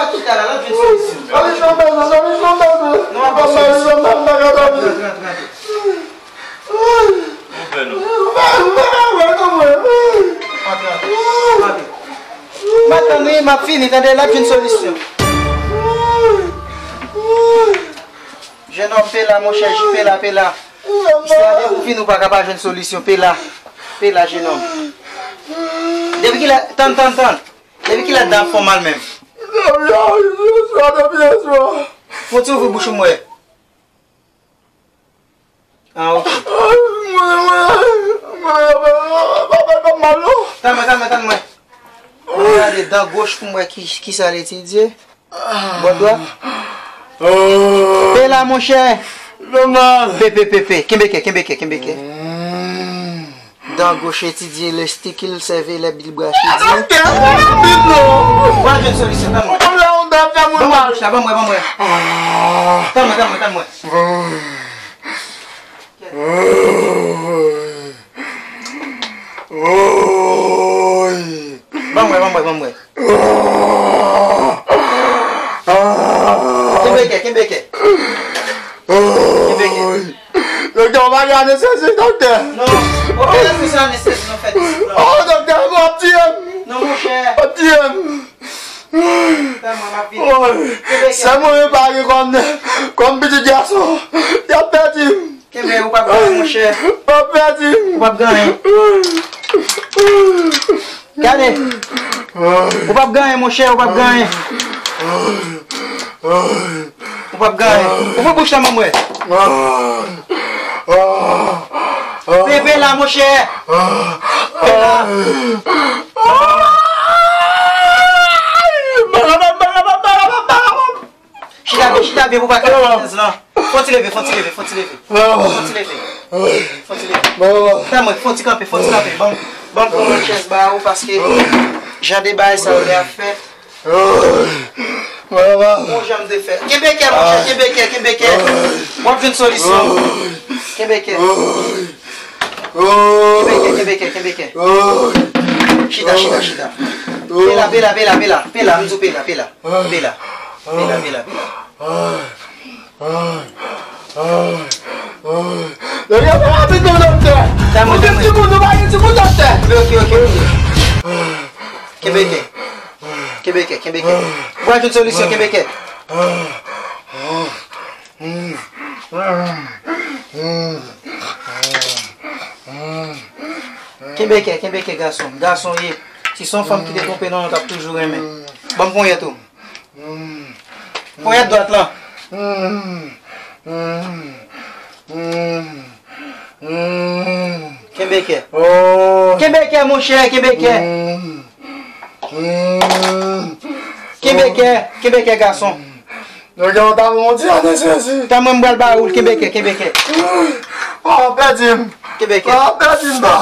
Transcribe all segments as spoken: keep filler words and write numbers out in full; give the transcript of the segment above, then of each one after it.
pa kite la, l ap jwenn solisyon. Solisyon bezwen, solisyon bezwen. Non, pa solisyon. Rantre, rantre, rantre. Ouvè non. Rantre, rantre. M ap tann wi, m ap fini, tande, l ap jwenn solisyon. Jenòm, pe la, monchè, pe la, pe la. Istwa de ou vin ou pa ka pa jwenn solisyon, pe la. Pe la, jenòm. Depi kilè, tann, tann, tann. Depi kilè dan ap fè w mal menm? Depi yè swa, depi yè swa. Fon ti ouvri bouch ou m wè. Ah, ok. Mwen, mwen, mwen, pa fè m mal non. Tann mwen, tann mwen, tann mwen. Mwen gade dan goch pou m wè ki, ki sa l etidye. Bò dwat. Pe la, monchè. Fè m mal. Pe, pe, pe, pe. Kenbe kè, kenbe kè, kenbe kè. Dan goch etidye, le stikil sève le bil brache di. Doktè, fè m rapid non. Pral jwenn solisyon, tann mwen. Ou konn la, ou ta fè moun mal. Ban mwen bouch la, ban mwen, ban mwen. Tann mwen, tann mwen, tann mwen. Ban mwen, ban mwen, ban mwen. Kenbe kè, kenbe kè. Kenbe kè. Doktè, ou pa gen anestezi, doktè? Non, operasyon se anestezi nou fè isit, non. Oh, doktè, w ap tiye m. Non, monchè. W ap tiye m. Tann mwen, m ap vini. Kenbe kè. Sè mwen yo pa gen kòm, kòm pitit gason. Y ap pèdi m. Kenbe, ou p ap genyen, monchè. W ap pèdi m. Ou p ap genyen. Gade. Ou p ap genyen, monchè, ou p ap genyen. Ou p ap genyen. Ouvri bouch la, manmwè. Bebe la, monchè. Bebe la. Chita byen, chita byen pou pa kase tèz lan. Fon ti leve, fon ti leve, fon ti leve. Fon ti leve. Fon ti leve. Tann mwen, fon ti kanpe, fon ti kanpe. Ban m, ban m pran yon chèz ba ou paske jan de bagay sa yo lè ap fèt. Yon janm de fè. Kenbe kè, monchè, kenbe kè, kenbe kè. W ap jwenn solisyon. Kenbe kè. Kenbe kè, kenbe kè, kenbe kè. Chita, chita, chita. Pe la, pe la, pe la, pe la. Pe la, m di w pe la, pe la. Pe la. Pe la, pe la, pe la. Doktè, fè rapid non, doktè. Tann mwen, tann mwen. Ou gen timoun, ou pa gen timoun, doktè. Ok, ok, ok. Kenbe kè. Kenbe kè, kenbe kè. W ap jwenn solisyon, kenbe kè. Kenbe kè, kenbe kè, gason. Gason ye. Si se yon fanm ki te twonpe non, nou t ap toujou renmen. Ban m ponyèt ou. Ponyèt dwat lan. Kenbe kè. Kenbe kè, monchè, kenbe kè. Kenbe kè, kenbe kè, gason. Doktè, ou ta ban m yon ti anestezi. Tann mwen, m pral ba ou l, kenbe kè, kenbe kè. Oh, pèdi m. Kenbe kè. Oh, pèdi m, ba.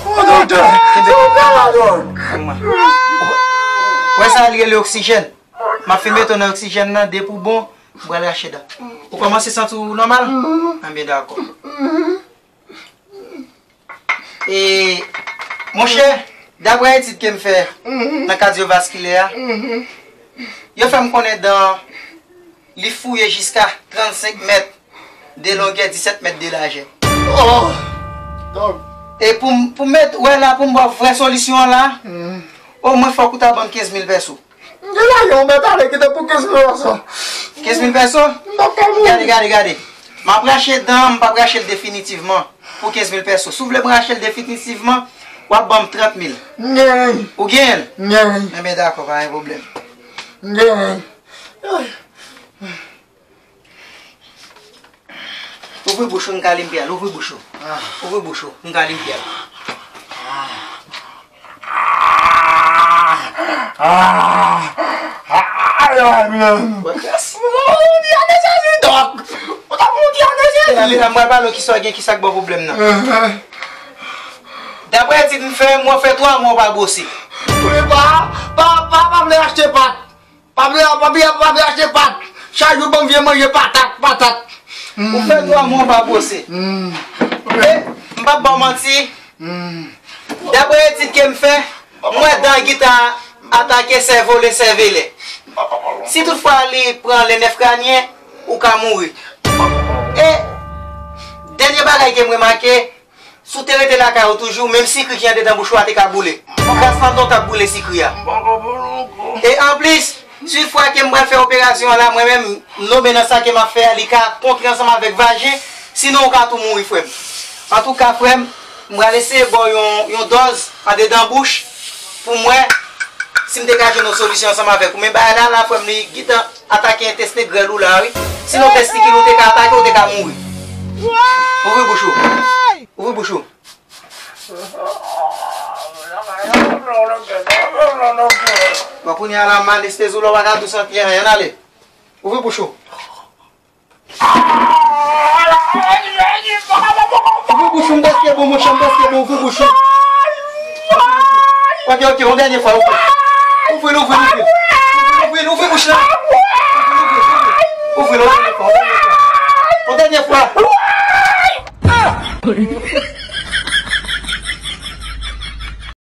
Oh, doktè, kenbe kè. Ou fè la, dòk. Wè sa, li rele oksijèn. M ap fin mete w nan oksijèn nan, depi w bon, m pral rache dan. Ou kòmanse santi w nòmal? Anben, dakò. E, monchè, daprè etid ke m fè nan kadyovaskilè a, yo fè m konnen dan li fouye jiska trannsenk mèt de longè, disèt mèt de lajè. Oh! Dòk. E pou m, pou m met, wè la, pou m ba w vrè solisyon an la, omwen fòk ou ta ban m kenz mil pèso. M gen lajè, ou mèt ale, kite pou kenz mil pèso. Kenz mil pèso? M p ap ka mouri. Gade, gade, gade. M ap rache dan, m p ap rache l definitivman pou kenz mil pèso. Si w vle m rache l definitivman, w ap ban m trant mil. M genyen. Ou genyen l? M genyen. Enben, dakò, pa gen pwoblèm. M genyen. Ouvri bouch ou, m ka limpye l. Ouvri bouch ou. Ouvri bouch ou, m ka limpye l. Ay, ay, men. Ou ta pou di ane Jezi, dòk. Ou ta pou di ane Jezi. Mwen pale w kisa gen, kisa k ba w pwoblèm nan. Daprè etid m fè, mwen fè twa mwa w pa bwose. Wi, pa, pa, pa, pa vle achte pat. Pa vle, pa vle, pa vle achte pat. Chak jou ban m vye manje patat, patat. Ou fè twa mwa w pa bwose. E, m p ap ba w manti. Daprè etid ke m fè, m wè dan gitan atake sèvo le sèvele. Si toutfwa li pran le nèf kranyen, ou ka mouri. E, dènye bagay ke m remake, si w te rete lakay ou toujou, menm sikri ki andedan bouch ou a te ka boule. Gras nan dan w t ap boule sikri a. E anplis, si fwa ke m pral fè operasyon an la, mwen menm, m nonmen nan sa ke m ap fè a, li ka kontre ansanm avèk vajen, sinon ou ka tou mouri, frè m. Antouka, frè m, m pral eseye ba w yon, yon dòz andedan bouch pou m wè si m te ka jwenn yon solisyon ansanm avèk ou. Men bagay la, la, frè m, li gentan atake entesten grèl ou la, wi. Sinon, testikil ou te ka atake, ou te ka mouri. Ouvri bouch ou. Ouvri bouch ou. Bon, kounye a la, m anestezi w la, w pa ka tou santi anyen, ale. Ouvri bouch ou. Ouvri bouch ou, m prèske bon, monchè, m prèske bon, ouvri bouch ou. Ok, ok, yon dènye fwa, ouvri. Ouvri l, ouvri l, ouvri l. Ouvri l, ouvri bouch la. Ouvri l, ouvri l, ouvri l. Ouvri l, yon dènye fwa, yon dènye fwa. Yon dènye fwa.